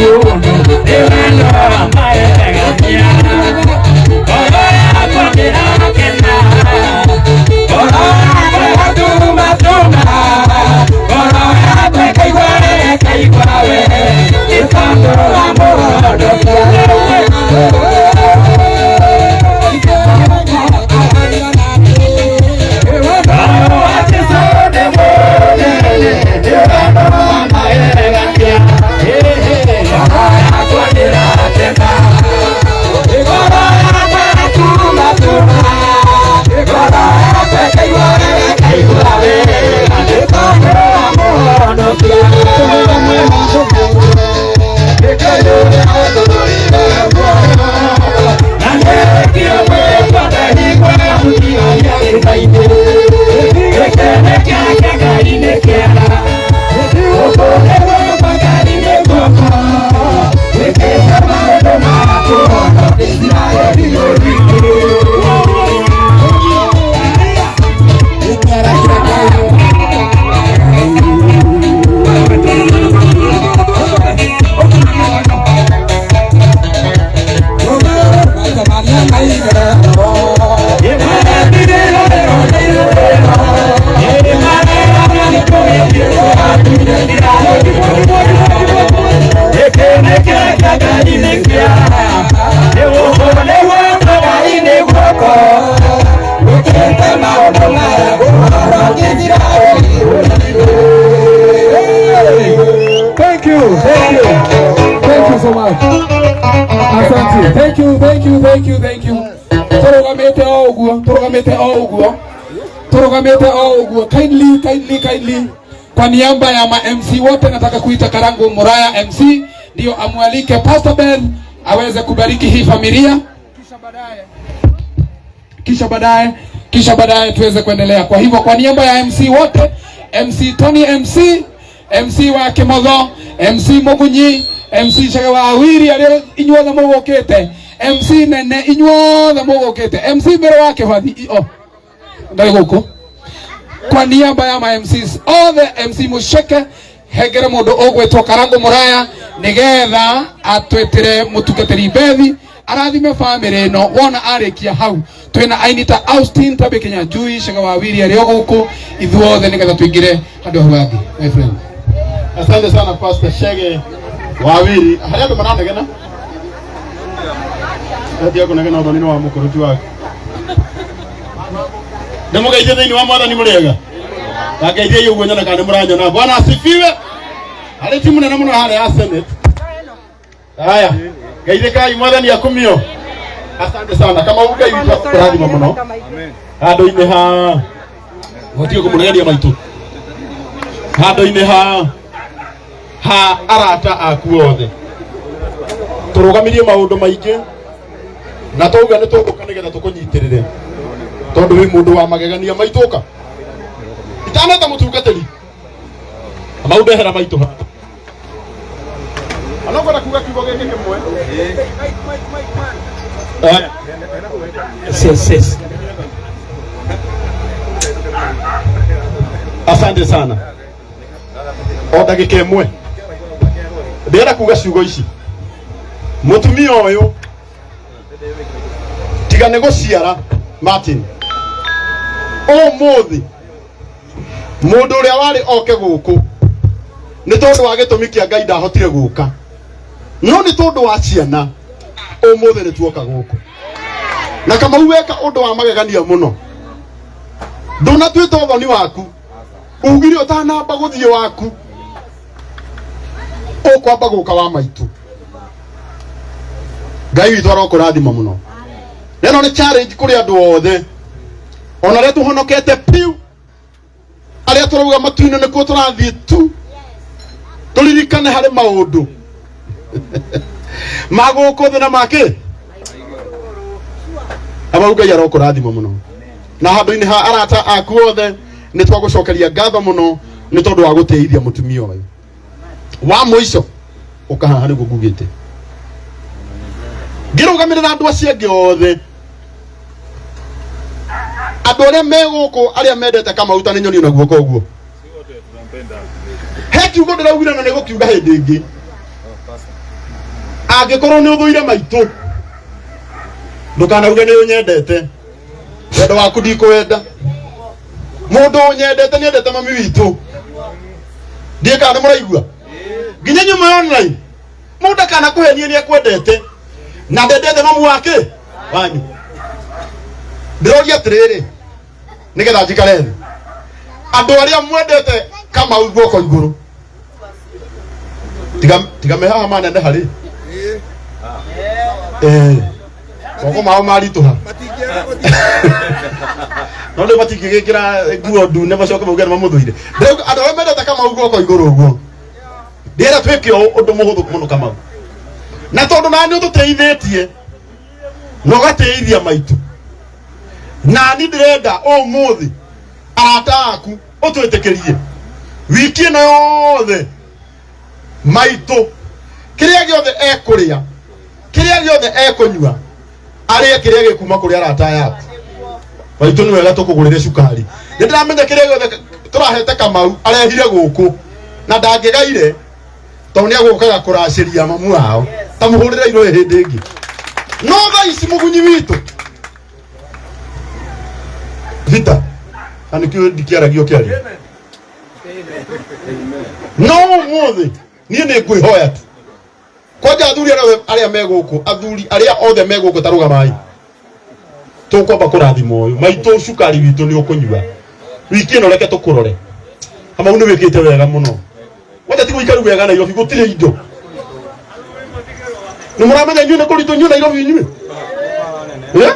Nĩ wendo wa magegania. Ngoro yakwa ndĩrakena. Ngoro yakwa ĩgatumatuma. Ngoro yakwa ĩkaigua ĩkaigua wega. Nĩ tondũ wa Mũhonokia. Wendo wa Jesũ nĩ mũnene, nĩ wendo wa magegania. Ngoro yakwa ndĩrakena. Ngoro yakwa ĩratumatuma. Ngoro yakwa ĩkaigua ĩkaigua wega. Nĩ tondũ wa Mũhonokia. Na nĩkĩo mwĩkwa ndahingwo mũtigaria gĩthainĩ. Gĩkeno gĩake Ngai nĩ kĩega. Gũkũ nĩguo kwa Ngai nĩ guoko. Wĩkĩte maũndũ ma kũhonokia Isiraeli rũrĩrĩ. Thank you, thank you, thank you so much. Asante. Thank you, thank you, thank you, thank you. Tũrũgamĩte o ũguo, tũrũgamĩte o ũguo, tũrũgamĩte o ũguo. Kindly, kindly, kindly. Kwa niaba ya ma MC wote nataka kuita Karangu Muraya MC ndio amwalike Pastor Ben aweze kubariki hii familia kisha baadaye tuweze kuendelea. Kwa hivyo kwa niaba ya MC wote, MC Tony, MC MC wa Kimotho, MC Mugunyi, MC Chege wa Awiri, arĩa inyuothe mũgũkĩte, MC Nene, inyuothe mũgũkĩte, MC Mbere wa Kĩbathi, oh, ndarĩ gũkũ. Kwa niaba ya ma MCs othe, MC Musheke, hengere mũndũ ũgwĩtwo Karangu Muraya nĩgetha atwĩtĩre mũtungatĩri Bethi arathime bamĩrĩ ĩno. Wona arĩkia hau, twĩna aini ta Austin Tabe Kinyanjui, Chege wa Wiri arĩ o gũkũ, ithuothe nĩgetha tũingĩre handũ hau hangĩ, my friend. Asante sana, Pastor Shege Wawiri. Harĩa andũ maranegena? Ndatia kũnegena ũthoni-inĩ wa mũkũrũti wake. Ndĩmũgeithie thĩinĩ wa Mwathani mũrĩega. Ndangeithiei ũguo nyone kana nĩmũranyona. Bwana asifiwe. Harĩ timu nene mũno harĩa ya Senate. Haya, geithĩkai, Mwathani akumio. Asante sana. Kama Ngai witũ akũrathima mũno. Handũ-inĩ ha gũtige kũmũnegeria maitũ. Handũ-inĩ ha arata aku othe tũrũgamirie maũndũ maingĩ na twauga nĩ tũgũka nĩgetha tũkũnyitĩrĩre tondũ wĩ mũndũ wa magegania. Maitũka itaneta mũtungatĩri mau ndehera maitũ haha anakwenda kuga kiugo gĩkĩ kĩmwe. Yes. Asante sana. O ndagĩka ĩmwe ndĩrenda kuga ciugo ici. Mũtumia ũyũ tiga nĩ gũciara Martin ũmũthĩ, mũndũ ũrĩa warĩ oke gũkũ nĩ tondũ wa gĩtũmi kĩa Ngai ndahotire gũka, no nĩ tondũ wa ciana ũmũthĩ nĩ tuoka gũkũ. Na Kamau, weka ũndũ wa magegania mũno. Ndũnatuĩte ũthoni waku, ugire ũtanamba gũthiĩ waku ũkwamba gũka wa maitũ. Ngai witũ arokũrathima mũno. Ĩno nĩ challenge kũrĩ andũ othe, ona arĩa tũhonokete piu, arĩa tũrauga matu-inĩ nĩkuo tũrathiĩ tu. Tũririkane harĩ maũndũ ma gũkũ thĩ na makĩ abau. Ngai arokũrathima mũno. Na handũ-inĩ ha arata aku othe nĩ twagũcokeria ngatho mũno nĩ tondũ wa gũtĩithia mũtumia ũyũ. Wa mũico ũkahaha nĩguo ngugĩte ngĩrũgamĩrĩra andũ acio angĩ othe, andũ arĩa me gũkũ, arĩa mendete Kamau ta nĩ nyoni na guoko ũguo. He kiugo ndĩraugire na nĩ gũkiuga hĩndĩ ĩngĩ. Angĩkorwo nĩ ũthũire maitũ, ndũkanauge nĩ ũnyendete. Wendo waku ndikũwenda. Mũndũ ũnyendete nĩ endete mami witũ. Ndiĩ kana nĩ mũraigua. Nginya nyuma ya online. Mũndũ akanakũhenie nĩ akwendete. Na ndendete mamu wake wanyu. Ndĩroria atĩrĩrĩ, nĩgetha njikare thĩ. Andũ arĩa mwendete Kamau guoko igũrũ. Tiga tiga me haha maneneha rĩ. Eh. Moko mao maritũha. No rĩu matingĩgĩkĩra nguo ndune macoke mauge nĩ mamũthũire. Ndĩrauga andũ arĩa mendete Kamau guoko igũrũ ũguo. Ndĩrera twĩke ũũ ũndũ mũhũthũ mũno Kamau. Na tondũ nani ũtũteithĩtie na ũgateithia maitũ. Nani ndĩrenda ũmũthĩ arata aku ũtwĩtĩkĩrie wiki ĩno yothe maitũ kĩrĩa gĩothe ekũrĩa kĩrĩa gĩothe ekũnyua arĩe kĩrĩa gĩkuma kũrĩ arata aya aku. Maitũ nĩ wega tũkũgũrĩre cukari. Nĩ ndĩramenya kĩrĩa gĩothe tũrahete Kamau arehire gũkũ na ndangĩgaire tondũ nĩ agũkaga kũracĩria mamu wao. Ta mũhũrĩre irũĩ hĩndĩ ĩngĩ. No thaa ici mũgunyi witũ vita na nĩkĩo ndikĩaragia ũkĩaria. No ũmũthĩ niĩ nĩ ngwĩhoya tu kwanja athuri arĩa arĩa me gũkũ, athuri arĩa othe me gũkũ, ta rũgamai, tũkwamba kũrathima ũyũ maitũ. Cukari witũ nĩ ũkũnyua wiki ĩno, reke tũkũrore. Kamau nĩ wĩkĩte wega mũno. Wanja ti gũikaru wega Nairobi, gũtirĩ indo. Nĩ mũramenya inyuĩ nĩ kũritũ inyuĩ Nairobi inyuĩ. Eh?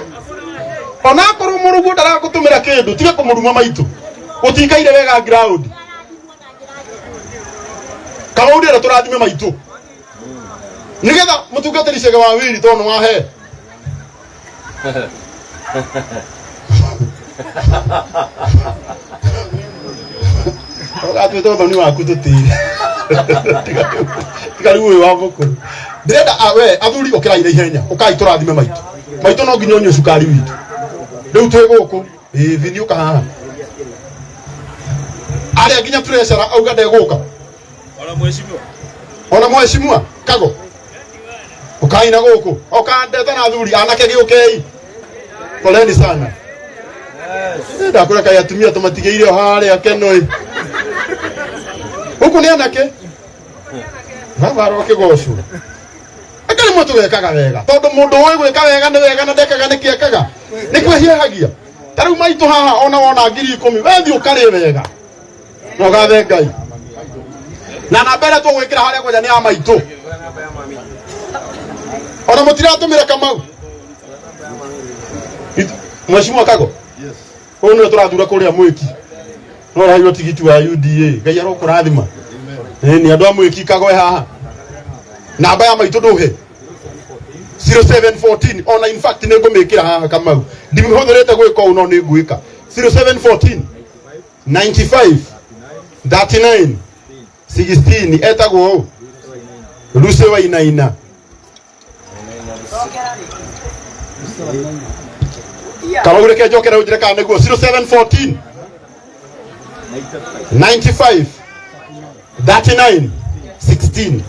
Onakorwo mũrũguo ndarakũtũmĩra kĩndũ, tiga kũmũruma maitũ. Gũtikaire wega ground. Kamau ndĩrenda tũrathime maitũ nĩgetha mũtungatĩri Chege wa Wiri tondũ nĩ wahe ũgatuĩte ũthoni waku tũtĩre. Tiga rĩu ũyũ wa mũkũrũ ndĩrenda we athuri ũkĩrai na ihenya, ũkai tũrathime maitũ. Maitũ no nginya ũnyue cukari witũ rĩu twĩ gũkũ. Ĩĩ vini ũka haha arĩa nginya treasurer auga ndegũka. Ona mheshimiwa. Ona mheshimiwa kago ukai na gũkũ okandeta na athuri anake gĩũkei, poleni sana. Ndakwĩra kaĩ atumia tũmatigĩire o harĩa kenoi gũkũ nĩ anake baba arokĩgocwo. Eka rĩmwe tũgekaga wega tondũ mũndũ ũĩ gwĩka wega nĩ wega na ndekaga nĩkĩ ekaga nĩ kwĩhiahagia. Ta rĩu maitũ haha ona wona 10,000 wethiĩ ũkarĩe wega na ũgathe Ngai na namba ĩrĩa tũgwĩkĩra harĩa kwanja nĩ ya maitũ. Ona mũtiratũmĩra Kamau. Mheshimiwa Kago ũyũ nĩwe tũrathura kũrĩa mwĩki no ũraheirwo tigiti wa UDA. Ngai arokũrathima. Ĩni andũ a mwĩki Kago e haha. Namba ya maitũ ndũhe 0714 ona in fact nĩ ngũmĩkĩra haha Kamau, ndimĩhũthĩrĩte gwĩka ũũ no nĩ ngwĩka 0714 95 39 16. Etagwo ũũ Lucy Wainaina. Kamau reke njokere ũnjĩre kana nĩguo 0714 95 39 16.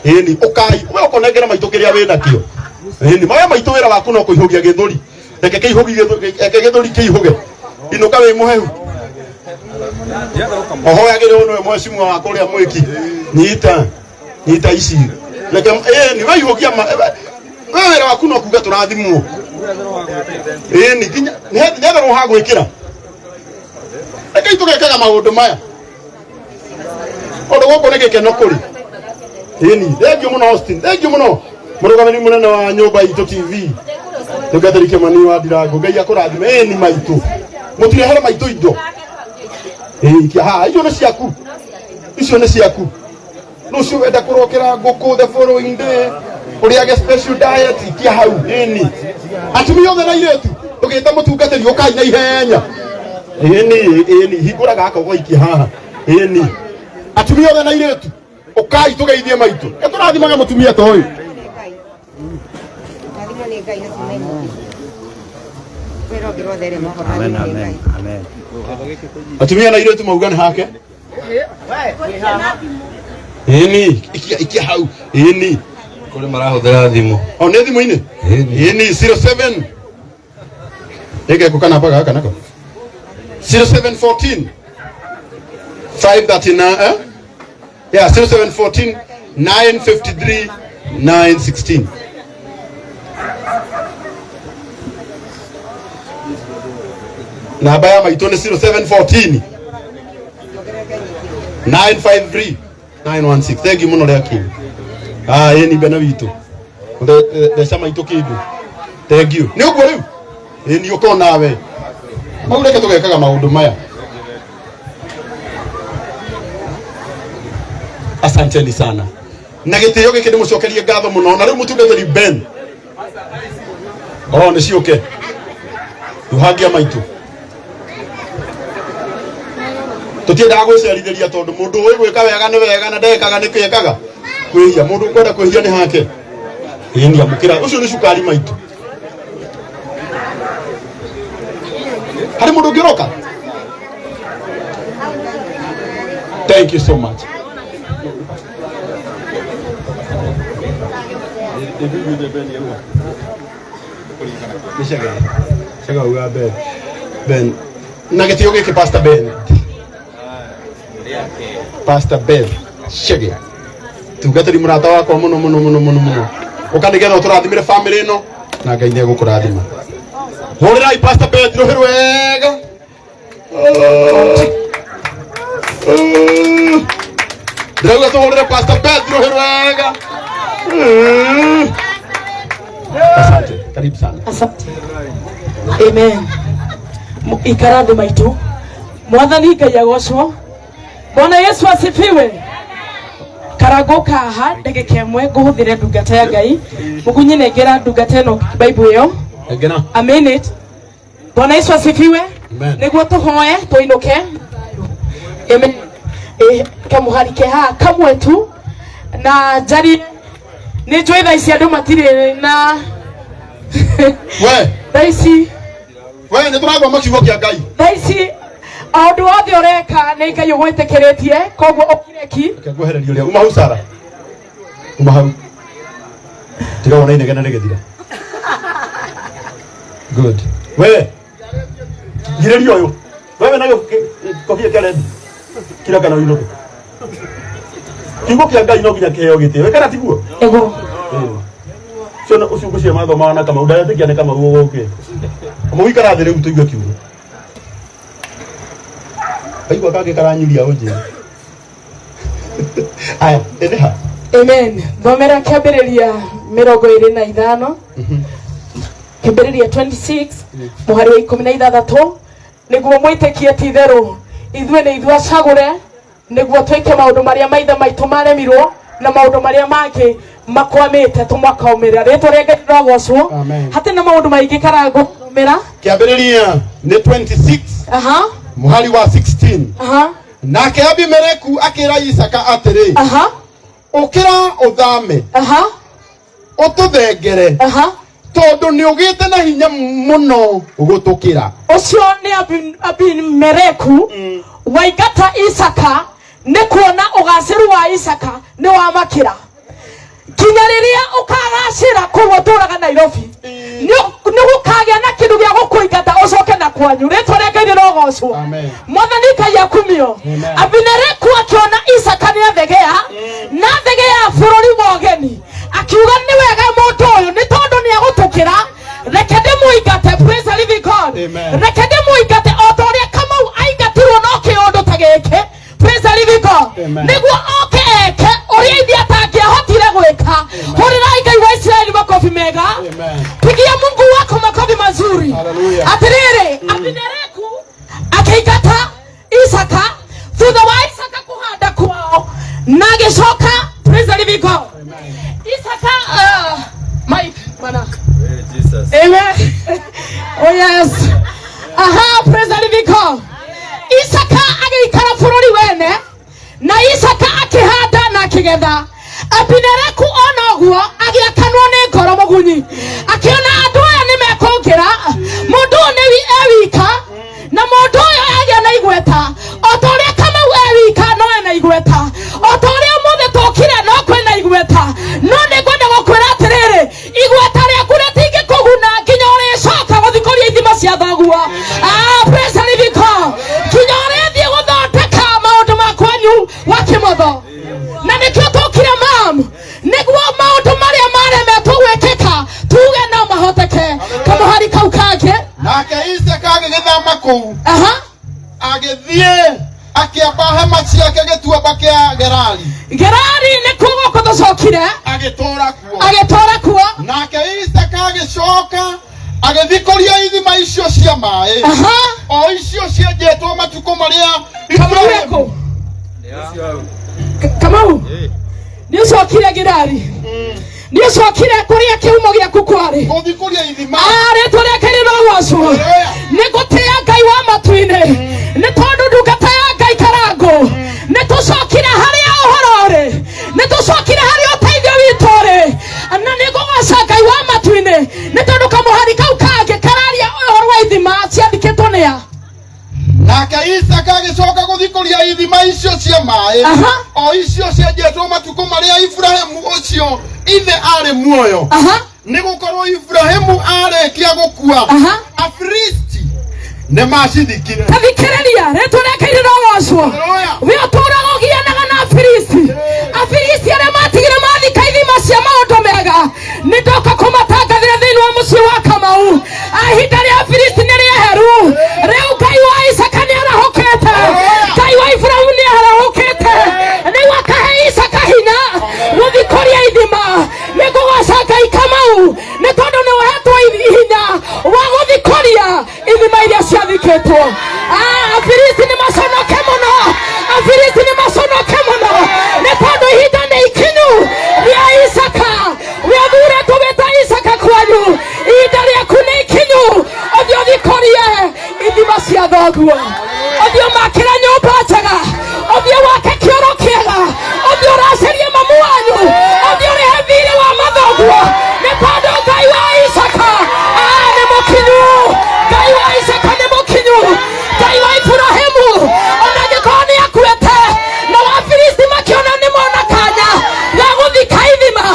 Ĩni ũkai we ũkũnengera maitũ kĩrĩa wĩ nakĩo. Ĩni mawe maitũ wĩra waku no kũihũgia gĩthũri. Reke kĩihũgi reke gĩthũri kĩihũge. Inũka wĩ mũhehu ũhoyagĩre ũyũ nĩwe mheshimiwa wa kũrĩa mwĩki. Nyita nyita ici reke ĩni we ihũgia we wĩra waku no kuga tũrathimwo. Ĩni nginya nĩ etherwo ha gwĩkĩra. Rekei tũgekaga maũndũ maya ũndũ gũkũ nĩ gĩkeno kũrĩ. Ĩni thengiũ mũno Austin, thengiũ mũno mũrũgamĩrĩri mũnene wa nyũmba itũ TV tungatĩri Kĩmani wa Ndirango. Ngai akũrathime. Ĩni maitũ mũtirehere maitũ indo. Ĩĩ ikia haha, icio nĩ ciaku, icio nĩ ciaku. Rũciũ wenda kũrokera ngũkũ the following day ũrĩage special diet, ikia hau. Ĩni atumia othe na airĩtu tũgĩta mũtungatĩri ũkai na ihenya. Ĩni ĩni hingũra gaka ũgaikia haha. Ĩni atumia othe na airĩtu ũkai tũgeithie maitũ. Ĩtũrathimaga mũtumia ta ũyũ. Rathimwo nĩ Ngai na ciume nyingĩ. Wĩra ũngĩ rotherema ũhoro rathimwo nĩ Ngai. Atumia na airĩtu mauga nĩ hake. Ĩni ikia ikia hau. Ĩni Kũrĩ marahũthĩra thimũ. O nĩ thimũ-inĩ? Ĩni. Ĩni 07 ĩgekũ kana gaka nako 0714 539, eh? Yeah, 0714 953 916. Namba ya maitũ nĩ 0714 953 916. Thank you mũno rĩa kĩndũ. Ah, ĩni bena witũ. Ndeca maitũ kĩndũ. Thank you. Nĩ ũguo rĩu? Ĩni ũko nawe. Mau reke tũgekaga maũndũ maya. Asanteni sana. Na gĩtĩo gĩkĩ ndĩmũcokerie ngatho mũno. Na rĩu mũtungatĩri Ben. Oh, nĩ ciũke. Ruhangia maitũ. Tũtiendaga gwĩcerithĩria tondũ mũndũ ũĩ gwĩka wega nĩ wega na ndekaga nĩ kĩekaga kwĩhia. Mũndũ ũkwenda kwĩhia nĩ hake. Ĩni amũkĩra. Ũcio nĩ cukari maitũ. Harĩ mũndũ ũngĩ ũroka? Thank you so much. Chega uga Ben. Ben. Na gĩtĩo gĩkĩ Pastor Ben. Pastor Ben. Chege. Tungatĩri mũrata wakwa mũno mũno mũno mũno mũno. Ũka nĩgetha ũtũrathimĩre family ĩno na Ngai nĩ egũkũrathima. Hũrĩrai Pastor Ben rũhĩ rwega. Ndĩrauga tũhũrĩre Pastor Ben rũhĩ rwega. Asante. Karibu sana. Asante. Amen. Ikara thĩ maitũ. Mwathani Ngai agocwo. Bwana Yesu asifiwe. Karangũ kaha ndagĩka ĩmwe ngũhũthĩre ndungata ya Ngai. Mũgunyi nengera ndungata ĩno Bible ĩyo. Engena. A minute. Bwana Yesu asifiwe. Amen. Nĩguo tũhoe tũinũke. Amen. Kamũhari ke haha kamwe tu na njarie nĩ njũĩ thaa ici andũ matirĩ na We, thaa ici we nĩ tũrathoma kiugo kĩa Ngai. Thaa ici o ũndũ wothe ũreka nĩ Ngai ũgwĩtĩkĩrĩtie koguo ũkireki. Reke ngwehererie ũrĩa. Uma hau Sara. Uma hau. Tiga wona inegene rĩgĩthira. Good. We. Girĩria ũyũ. Wewe nayo kobia kĩa red. Kira kana ũinũke. Kiugo kĩa Ngai no nginya kĩheo gĩtĩo. Kana tiguo? Ĩguo. Cio ũcio ngũcia mathomaga na Kamau ndaretĩkia nĩ Kamau ũgũkĩte. Kamau ikara thĩ rĩu tũigue kiugo. Kaigua kangĩ karanyuria ũnjĩre. Aya, ĩrĩ ha? Amen. Thomera kĩambĩrĩria 25. Kĩambĩrĩria 26 mũhari wa 16 nĩguo mwĩtĩkie ti itherũ ithuĩ nĩ ithuĩ acagũre nĩguo twĩke maũndũ marĩa maithe maitũ maremirwo na maũndũ marĩa mangĩ makwamĩte tũmakaumĩra. Rĩtwa rĩa Ngai rĩrogocwo. Amen. Hatirĩ na maũndũ maingĩ karangũmĩra. Kĩambĩrĩria nĩ 26 Aha. mũhari wa 16. Aha. Nake Abimeleku akĩra Isaka atĩrĩ, Aha. ũkĩra ũthame, Aha. ũtũthengere, Aha. tondũ nĩ ũgĩte na hinya mũno gũtũkĩra. Ũcio nĩ Abimeleku waingata Isaka nĩ kuona ũgacĩru wa Isaka nĩ wamakĩra kinya rĩrĩa ũkagacĩra kũu ũtũraga Nairobi nĩ gũkagĩa na kĩndũ gĩa gũkũingata ũcoke na kwanyu. Rĩtwa rĩa Ngai rĩrogocwo. Amen. Mwathani Ngai akumio. Amen. Abimeleku akĩona Isaka nĩ athegea na athegea bũrũri wa ũgeni akiuga nĩ wega mũndũ ũyũ nĩ tondũ nĩ agũtũkĩra reke ndĩmũingate. Praise the living God. Amen. Reke ndĩmũingate o ta ũrĩa Kamau aingatirwo no kĩũndũ ta gĩkĩ. Praise the living God. Amen. Nĩguo oke eke ũrĩa ithuĩ atangĩahotire gwĩka. Hũrĩrai Ngai wa Isiraeli makobi mega. Amen. Pigia Mungu wako makofi mazuri. Hallelujah. Atiriri, Abimeleku akĩingata Isaka thutha wa Isaka kũhanda kwao na agĩcoka. Praise the living God. Isaka, Mike bwana. Amen. Oh yes. Aha, praise the living God. Isaka agĩikara bũrũri wene na Isaka akĩhanda na akĩgetha. Abimeleku ona ũguo agĩakanwo nĩ ngoro mũgunyi akĩona andũ aya nĩ mekũngĩra mũndũ ũyũ nĩ e wika na mũndũ ũyũ agĩa na igweta o ta ũrĩa Kamau e wika no ena igweta o ta ũrĩa ũmũthĩ tũkire no kwĩna igweta no nĩ ngwenda gũkwĩra Nake Isaka agĩgĩthama kũu, Aha. agĩthiĩ akĩamba hema ciake gĩtuamba kĩa Gerari. Gerari nĩkuo gũkũ tũcokire. Agĩtũũra kuo. Agĩtũũra kuo. Nake Isaka agĩcoka agĩthikũria ithima icio cia maĩ, Aha. o icio cienjetwo matukũ marĩa Kamau Ibrahimu- eko. Kamau, nĩ ũcokire Gerari, nĩ ũcokire kũrĩa kĩhumo gĩaku kwarĩ. Gũthikũria ithima. Rĩtwa rĩake rĩrogocwo. Nĩ ngũtĩĩa Ngai wa matu-inĩ nĩ tondũ ndungata ya Ngai Karangũ, nĩ tũcokire harĩa ũhoro ũrĩ, nĩ tũcokire harĩa ũteithio witũ ũrĩ, na nĩ ngũgoca Ngai wa matu-inĩ nĩ tondũ kamũhari kau kangĩ kararia ũhoro wa ithima ciathikĩtwo nĩ a. Nake Isaka agĩcoka gũthikũria ithima icio cia maĩ, o icio cienjetwo matukũ marĩa Ibrahimu ũcio ithe arĩ muoyo, nĩ gũkorwo Ibrahimu arĩkia gũkua, Afilisti nĩ macithikire. Tathikĩrĩria, rĩtwa rĩake rĩrogocwo. We ũtũraga ũgianaga na Afilisti, Afilisti arĩa matigire mathika ithima cia maũndũ mega, nĩ ndoka kũmatangathĩra thĩinĩ wa mũciĩ wa Kamau. Ihinda rĩa Afilisti nĩ rĩeheru. Rĩu Ngai wa Isaka nĩ arahũkĩte, Ngai wa Ibrahimu nĩ arahũkĩte, rĩu akahe Isaka hinya gũthikũria ithima. Nĩ ngũgoca Ngai, Kamau, nĩ tondũ nĩ ũhetwo hinya wa gũthikũria ithima iria ciathikĩtwo. Afilisti nĩ maconoke mũno, Afilisti nĩ maconoke mũno, nĩ tondũ ihinda nĩ ikinyu rĩa Isaka. Wĩthuretwo wĩta Isaka kwanyu, ihinda rĩaku nĩ ikinyu. Ũthiĩ ũthikũrie ithima cia thoguo, ũthiĩ ũmakĩre nyũmba njega, ũthiĩ wake kĩoro kĩega, ũthiĩ ũracerie mamu wanyu, ũthiĩ ũrĩhe thirĩ wa mathoguo, nĩ tondũ Ngai wa Isaka nĩ mũkinyu. Ngai wa Isaka nĩ mũkinyu. Ngai wa Ibrahimu ona angĩkorwo nĩ akuĩte, na Wafilisti makĩona nĩ mona kanya ga gũthika ithima.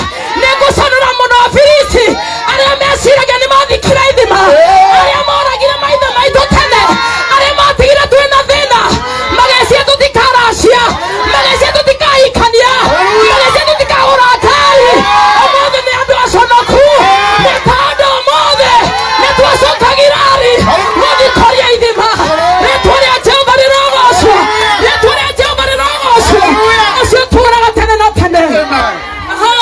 Nĩ ngũcanũra mũno Afilisti arĩa meciragia nĩ mathikire ithima, arĩa moragire maithe maitũ tene, arĩa matigire twĩna thĩna, magecia tũtikaracia, magecia tũtikahikania, magecia tũtikagũra ngari. Ũmũthĩ nĩ andũ aconoku, nĩ tondũ ũmũthĩ nĩ twacoka Girari gũthikũria ithima. Rĩtwa rĩa Jehova rĩrogocwo, rĩtwa rĩa Jehova rĩrogocwo, ũcio ũtũũraga tene na tene. Aha.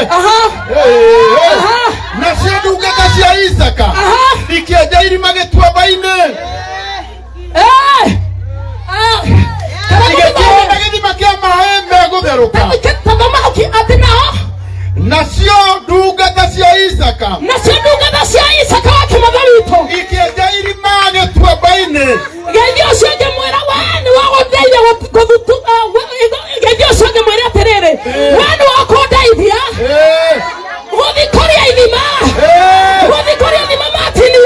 Aha. Aha. Nacio ndungata cia Isaka ikĩenja irima gĩtuamba-inĩ, Eh! Ah! igĩkĩona gĩthima kĩa maĩ megũtherũka. Tathoma atĩ nao. Nacio ndungata cia Isaka Nacio ndungata cia Isaka wa kĩmotho witũ ikĩenja irima gĩtuamba-inĩ. Geithia ũcio ũngĩmwĩra we nĩ wagũndeithia. Geithia ũcio ũngĩmwĩra atĩrĩrĩ, we nĩ wakũndeithia gũthikũria ithima, gũthikũria ithima matini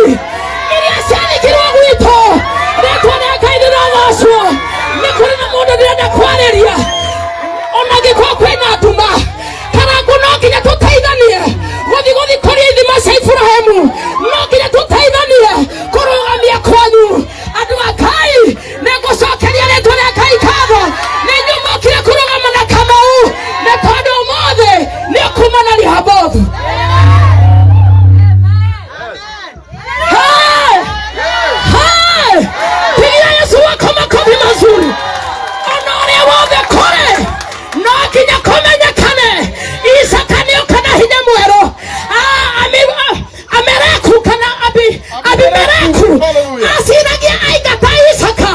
iria ciathikirwo gwitũ. Rĩtwa rĩa Ngai rĩrogocwo. Nĩ kũrĩ na mũndũ ndĩrenda kwarĩria. Ona angĩkorwo kwĩna nduma, Karangũ, no nginya tũteithanie gũthi gũthikũria ithima cia Iburahĩmu. No nginya tũteithanie kũrũgamia kwanyu. Andũ a Ngai, nĩ ngũcokeria rĩtwa rĩa Ngai ngatho nĩ inyuĩ mokire kũrũgama na Kamau, nĩ tondũ ũmũthĩ nĩ ũkuma na Rehoboth. Hey! Hey! Pigia Yesu wako makofi mazuri. Ona ũrĩa wothe kũrĩ, no nginya kũmenyekane Isaka nĩ ũka na hinya mwerũ. Amereku kana Abimeleku aciragia aingata Isaka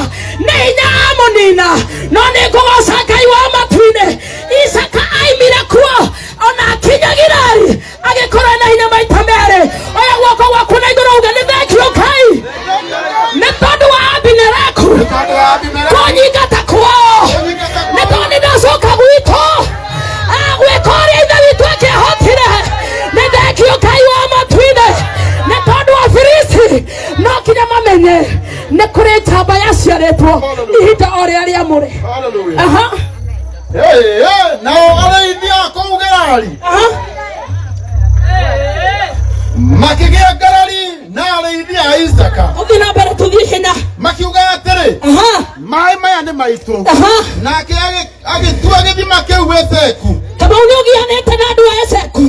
nĩ hinya amũnina, no nĩ ngũgoca Ngai wa matu-inĩ. Isaka aimire kuo, ona akinya Girari agĩkorwo na hinya maita merĩ. Oya guoko gwaku na igũrũ uge, "Nĩ thengio Ngai nĩ tondũ wa Abimeleku kũnyingata kwao, nĩ tondũ nĩ ndacoka gwitũ gwĩka ũrĩa ithe witũ akĩhotire. Nĩ thengio Ngai wa matu-inĩ, nĩ tondũ wa Filisti no nginya mamenye nĩ kũrĩ njamba yaciarĩtwo ihinda o rĩrĩa rĩamũre." Hallelujah. Aha. Hey, hey, nao arĩithi a kũu Gerari makĩgĩa ngarari na arĩithi a Isaka. Ũthiĩ na mbere, tũthiĩ hinya. Makiuga atĩrĩ, "Maĩ maya nĩ maitũ." Nake agĩtua gĩthima kĩu Eseku. Kamau, nĩ ũgianĩte na andũ a Eseku,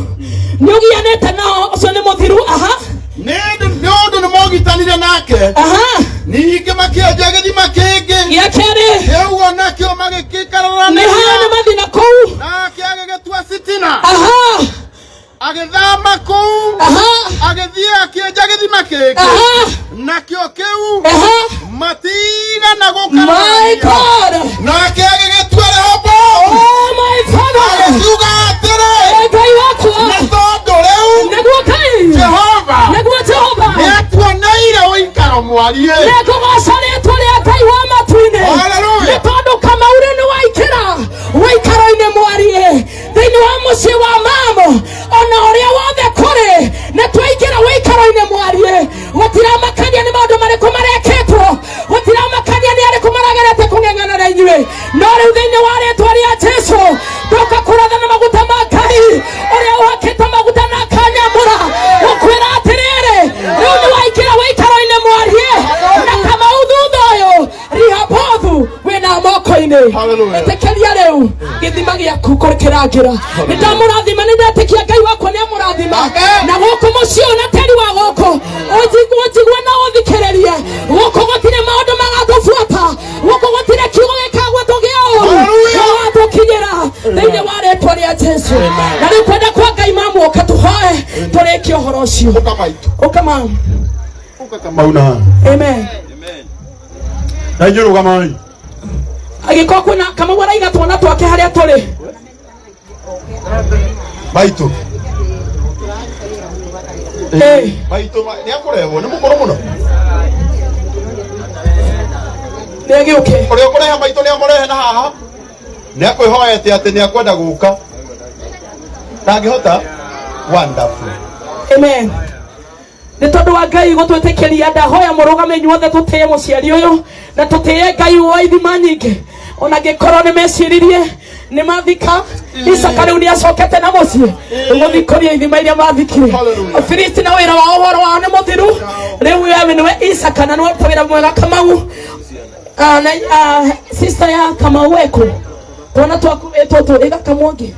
nĩ ũgianĩte nao, ũcio nĩ mũthiru. Aha. Nĩ ũndũ nĩ Agĩthama kũu, Aha. agĩthiĩ akĩenja gĩthima kĩngĩ, Aha. nakĩo kĩu Aha. matigana My gũkararania. God. Nake agĩgĩtua Rehoboamu, Oh my Father. agĩkiuga atĩrĩ, Eh, Ngai wakwa. nĩ tondũ rĩu Nĩguo Ngai. Jehova Nĩguo Jehova. nĩatuoneire ũikaro mwariĩ. Nĩngũgoca rĩtwa rĩa Ngai wa matu-inĩ. Hallelujah. Nĩ tondũ Kamaurĩ nĩ waikĩra ũikaro-inĩ mwariĩ thĩinĩ wa mũciĩ wa mamo ona ũrĩa wothe kũrĩ nĩ twaingĩra ũikaro-inĩ mwariĩ. Gũtiramakania nĩ maũndũ marĩkũ marekĩtwo, gũtiramakania nĩ arĩkũ maragerete kũng'eng'ana na inyuĩ, no rĩu thĩinĩ wa rĩtwa rĩa Jesu ndoka kũratha na maguta ma Ngai ũrĩa ũhakĩte maguta na akanyamũra gũkwĩra atĩrĩrĩ, rĩu nĩ waingĩra ũikaro-inĩ mwariĩ na Kamau thutha ũyũ Rehoboth wĩna moko-inĩ. Hallelujah. Ĩtĩkĩria rĩu gĩthima gĩaku kũrĩkĩrangĩra. Nĩ ndamũrathima, nĩ ndetĩkia Ngai wakwa nĩ amũrathima. Amen. Na gũkũ mũciĩ ũyũ na tĩri wa gũkũ ũnjigue na ũthikĩrĩrie, gũkũ gũtirĩ maũndũ magatũbuata, gũkũ gũtirĩ kiugo gĩkagwetwo gĩa ũru Hallelujah. gĩgatũkinyĩra thĩinĩ wa rĩtwa rĩa Jesu. Na rĩu kwenda kwa Ngai mamuoka tũhoe tũrĩkie ũhoro ũcio. Ũka maitũ. Ũka mamu. Ũka Kamau na haha. Amen. Na inyuĩ rũgamai. Agĩkorwo kwĩna Kamau araiga twana twake harĩa tũrĩ. Maitũ. Eh. Maitũ nĩ akũrehwo, nĩ mũkũrũ mũno. Nĩ agĩũke. Ũrĩa ũkũrehe maitũ nĩ amũrehe na haha. Nĩ akwĩhoete atĩ nĩ akwenda gũka. Ndangĩhota. Wonderful. Amen. Nĩ tondũ wa Ngai gũtwĩtĩkĩria, ndahoya mũrũgame inyuothe tũtĩe mũciari ũyũ na tũtĩe Ngai wa ithima nyingĩ. Ona angĩkorwo nĩ meciririe nĩ mathika Isaka, rĩu nĩ acokete na mũciĩ gũthikũria ithima iria mathikire. Hallelujah. Afilisti na wĩra wao ũhoro wao nĩ mũthiru. Rĩu wewe nĩwe Isaka na nĩwe wĩra mwega Kamau. Na sister ya Kamau eku twana twaku ĩtũtũ ĩga Kamwangi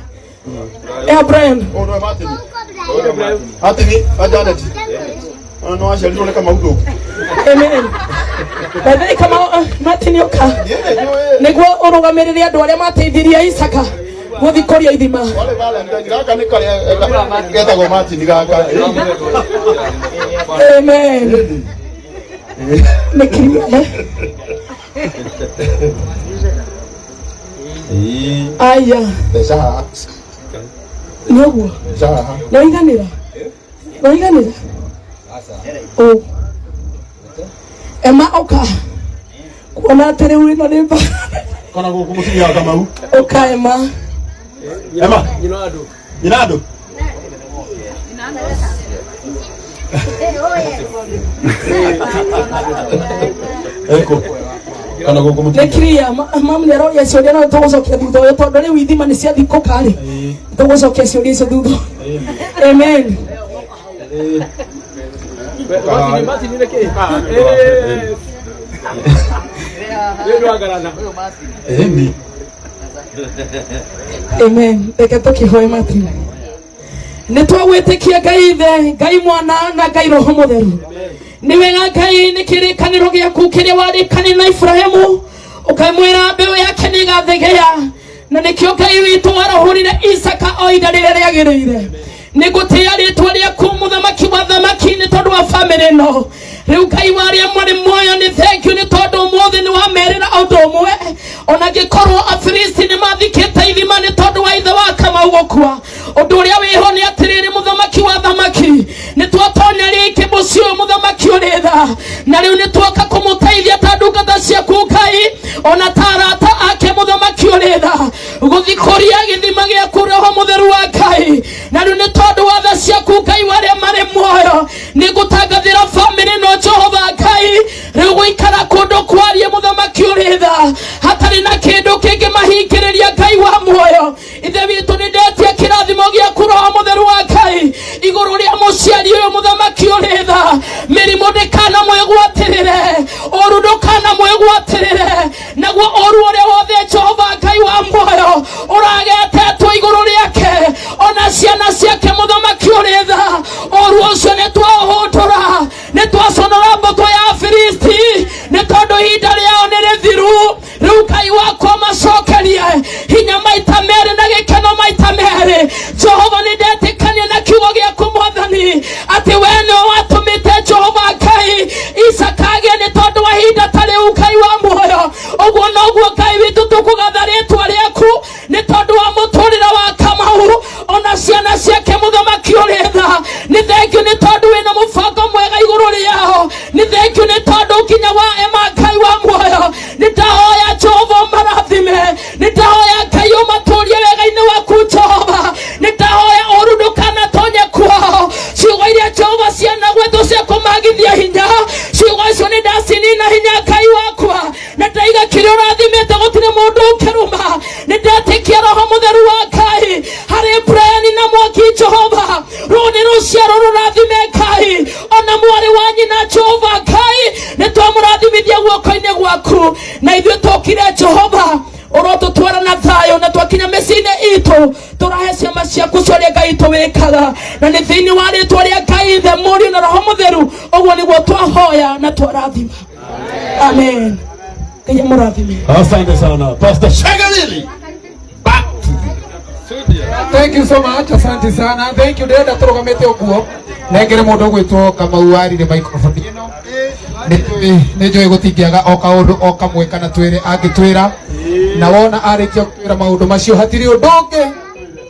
ya Brian. Ũyũ nĩwe Martin. Martin, wa Janet. Ũyũ nĩ waciarirwo nĩ Kamau ndũngĩ. Amen. By the way, Kamau, Martin ũka Niĩ nĩnjũĩ. nĩguo ũrũgamĩrĩre andũ arĩa mateithirie Isaka gũthikũria ithima. Wale Valentine, gaka nĩ karĩa getagwo Martin gaka. Amen. Nĩ kiria, eh? Aya. Mbeca haha. Nĩ ũguo. Mbeca haha. Nĩwaiganĩra? Nĩwaiganĩra? Ũ. Ema ũka. Kuona atĩ rĩu ĩno nĩ mba. Kana gũkũ mũtumia wa Kamau. Ũka Ema. Ema. Nyina andũ. Eko. Kana gũkũ Nĩ mũtumia. kiria mamu nĩ aroria ciũria no tũgũcokia thutha ũyũ tondũ rĩu ithima nĩ ciathikũka rĩ tũgũcokia ciũria icio thutha ũyũ. Amen. Ĩni. Amen. Reke tũkĩhoe Martin. Nĩ twagwĩtĩkia Ngai Ithe, Ngai Mwana na Ngai Roho Mũtheru. Nĩ wega Ngai, nĩ kĩrĩkanĩro gĩaku kĩrĩa warĩkanĩire na Ibrahimu ũkamwĩra mbeũ yake nĩ ĩgathegea, na nĩkĩo Ngai witũ warahũrire Isaka o ihinda rĩrĩa rĩagĩrĩire. Nĩ ngũtĩĩa rĩtwa rĩaku mũthamaki wa thamaki nĩ tondũ wa bamĩrĩ ĩno. Rĩu Ngai wa arĩa marĩ muoyo nĩ thank you nĩ tondũ ũmũthĩ nĩ wamerĩra ũndũ ũmwe, ona angĩkorwo Afilisti nĩ mathikĩte ithima nĩ tondũ wa ithe wa Kamau gũkua. Ũndũ ũrĩa wĩho nĩ atĩrĩrĩ, mũthamaki wa thamaki, nĩ twatonya rĩngĩ mũciĩ ũyũ mũthamaki ũrĩ tha, na rĩu nĩ twoka kũmũteithia ta ndungata ciaku Ngai, ona ta arata ake mũthamaki ũrĩ tha, gũthikũria gĩthima gĩaku Roho Mũtheru wa Ngai. Na rĩu nĩ tondũ wa tha ciaku Ngai wa arĩa marĩ muoyo, nĩ ngũtangathĩra bamĩrĩ ĩno Jehova Ngai, rĩu gũikara kũndũ kwarie mũthamaki ũrĩ tha, hatarĩ na kĩndũ kĩngĩmahingĩrĩria Ngai wa muoyo. Ithe witũ nĩ ndetia kĩrathimo gĩaku Roho Mũtheru wa Ngai igũrũ rĩa mũciari ũyũ mũthamaki ũrĩ tha. Mĩrimũ ndĩkanamwĩgwatĩrĩre, ũru ndũkanamwĩgwatĩrĩre, naguo ũru ũrĩa wothe Jehova Ngai wa muoyo ũragetetwo igũrũ rĩake ona ciana ciake mũthamaki ũrĩ tha, ũru ũcio nĩ twaũhũndũra, nĩ twaconora mbũtũ ya Afilisti nĩ tondũ ihinda rĩao nĩ rĩthiru. Rĩu Ngai wakwa macokerie hinya maita merĩ na gĩkeno maita merĩ. Jehova nĩ ndetĩkania na kiugo Jehova rũu nĩ rũciaro rũrathime Ngai ona mwarĩ wa nyina Jehova Ngai nĩ twamũrathimithia guoko-inĩ gwaku na ithuĩ tũkire Jehova ũrotũtwara na thayũ na twakinya mĩciĩ-inĩ itũ tũrahe ciama ciaku cia ũrĩa Ngai tũwĩkaga na nĩ thĩinĩ wa rĩtwa rĩa Ngai Ithe Mũriũ na Roho Mũtheru ũguo nĩguo twahoya na twarathima. Amen. Ngai amũrathime. Asante sana Pastor Shagalili. Back to you. Thank you so much, asante sana. Thank you. Ndĩrenda tũrũgamĩte ũguo nengere mũndũ ũgwĩtwo Kamau warire microphone ĩno. Nĩ njũĩ gũtingĩaga o kaũndũ o kamwe kana twĩrĩ angĩtwĩra, na wona arĩkia gũtwĩra maũndũ macio hatirĩ ũndũ ũngĩ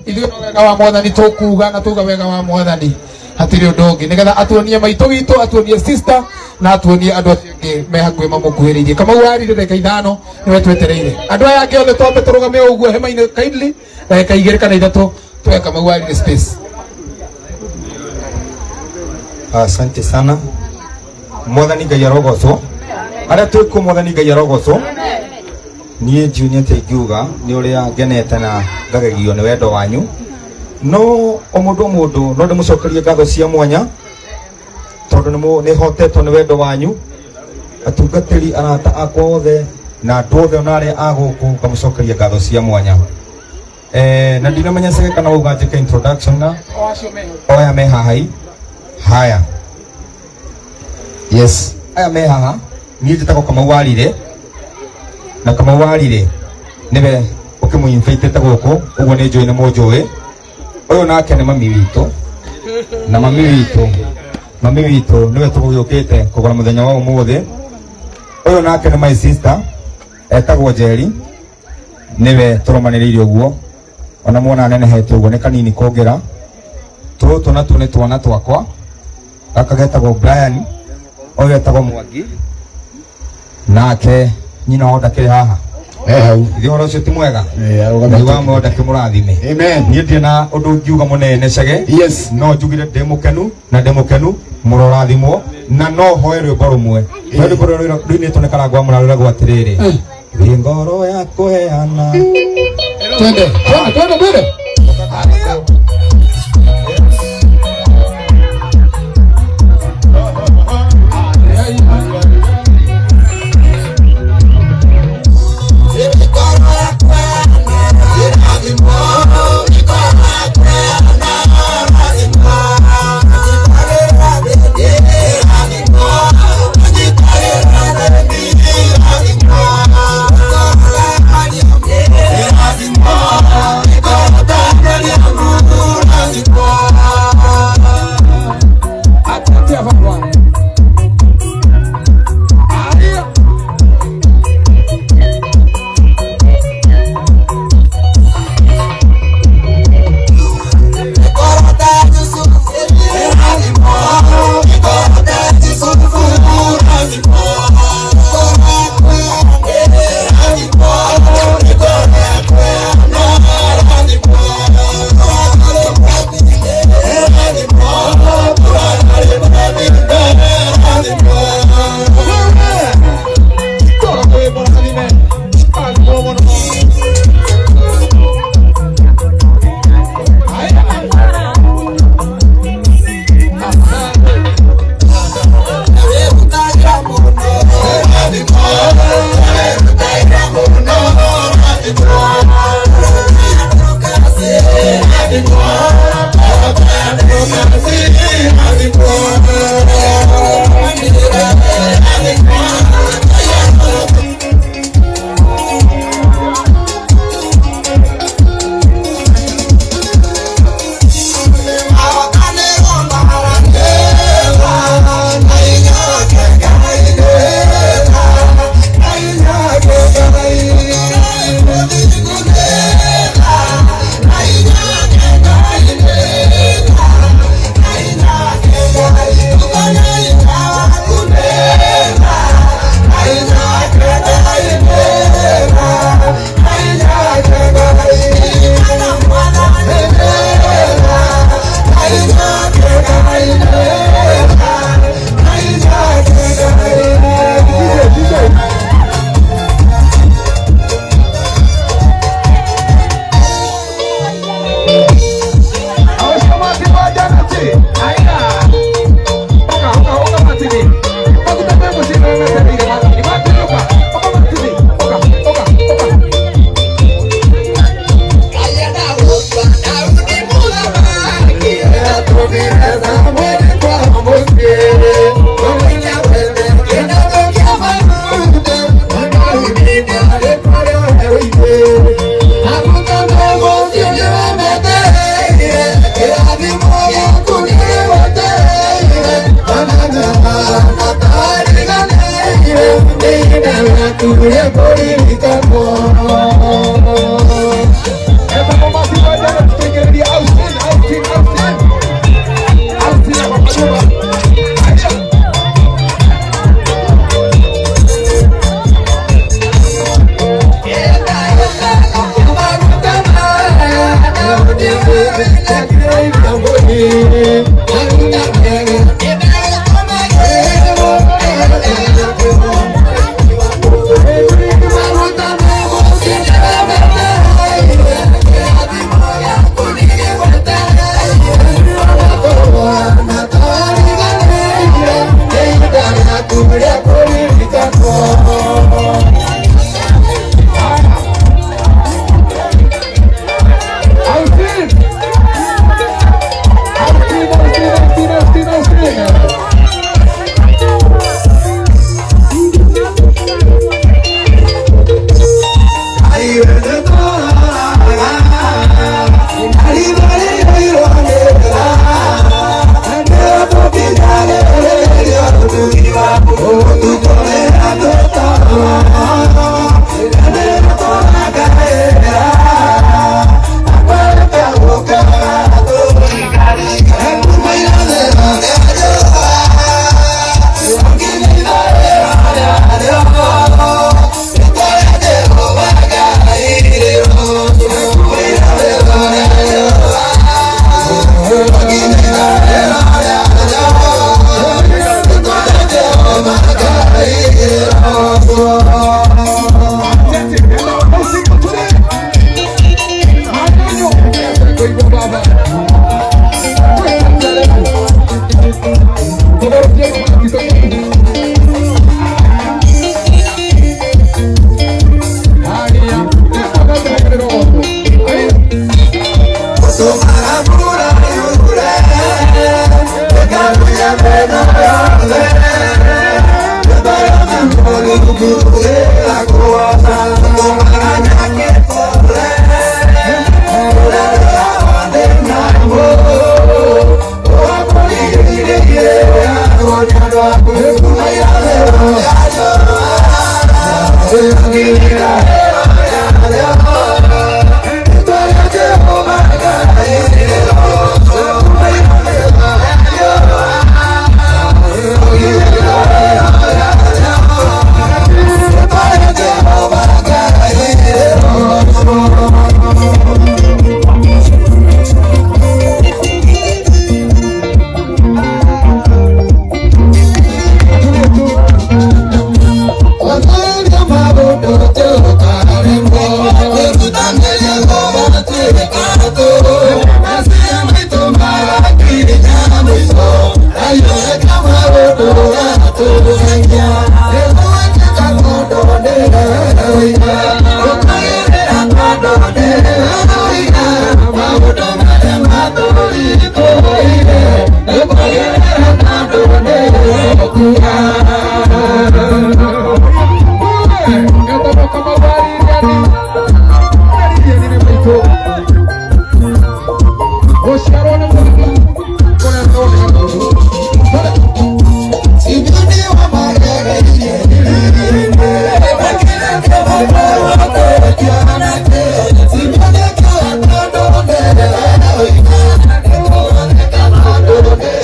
ithuĩ no wega wa mwathani tũkuga na tuga wega wa mwathani hatirĩ ũndũ ũngĩ nĩgetha atuonie maitũ witũ, atuonie sister na atuonie andũ acio angĩ me hakuhĩ mamũkuhĩrĩirie. Kamau warire ndagĩka ithano nĩwe twetereire. Andũ aya angĩ othe twambe tũrũgame o ũguo hema-inĩ kindly ndagĩka igĩrĩ kana ithatũ tuwe Kamau warire space. Asante sana. Mwathani Ngai arogocwo. Arĩa twĩ kuo Mwathani Ngai arogocwo. Niĩ njũĩ nĩ atĩa ingiuga nĩ ũrĩa ngenete na ngagegio nĩ wendo wanyu. No o mũndũ o mũndũ no ndĩmũcokerie ngatho cia mwanya tondũ nĩ hotetwo nĩ wendo wanyu. Atungatĩri arata akwa othe na andũ othe ona arĩa a gũkũ ngamũcokeria ngatho cia mwanya. Na ndinamenya cege kana wauga njĩke introduction na oya me haha i. Haya. Yes, aya me haha niĩ njĩtagwo Kamau Warire na Kamau Warire nĩwe ũkĩmũinvitĩte gũkũ ũguo nĩ njũĩ nĩ mũnjũĩ. Ũyũ nake nĩ mami witũ na mami witũ nĩwe tũgũgĩũkĩte kũgũra mũthenya wa ũmũthĩ. Ũyũ nake nĩ my sister etagwo Njeri nĩwe tũrũmanĩrĩire ũguo ona muona nenehete ũguo nĩ kanini kũngĩra. Tũtũ natuo nĩ twana twakwa, gaka getagwo Brian, ũyũ etagwo Mwangi, nake nyina wao ndakĩrĩ haha. Hau. Ithuĩ ũhoro ũcio ti mwega. Arũgamĩte. Ngai wa muoyo ndakĩmũrathime. Amen. Niĩ ndirĩ na ũndũ ngiuga mũnene cege. Yes. No njugire ndĩ mũkenu na ndĩ mũkenu mũrorathimwo na no hoe rwĩmbo rũmwe. Hoe rwĩmbo rũrĩa rũinĩtwo nĩ Karangũ wa Mũrarũ rwĩragwo atĩrĩrĩ, wĩ ngoro ya kũheana. Twende, twende, twende, twende. Austin! Austin, Austin, Austin, Austin, Austin!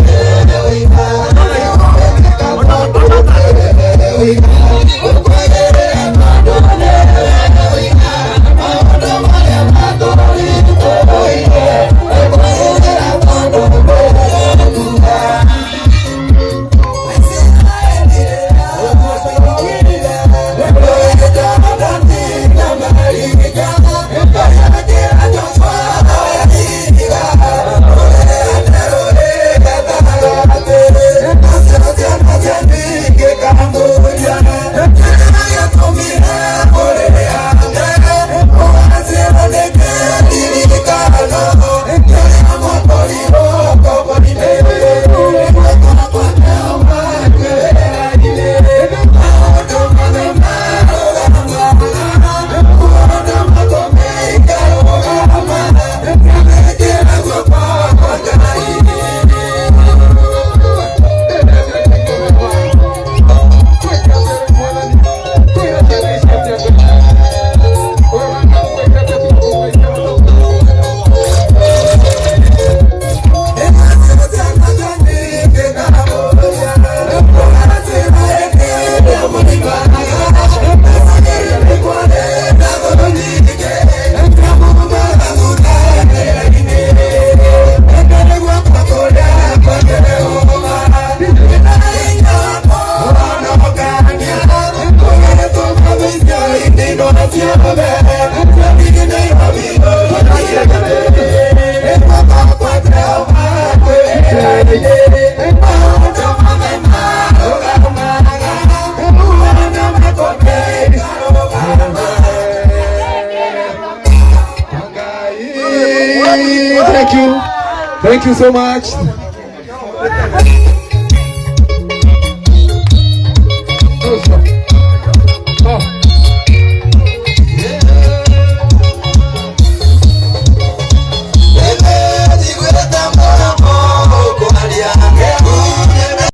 Thank you. Thank you. Thank you so much.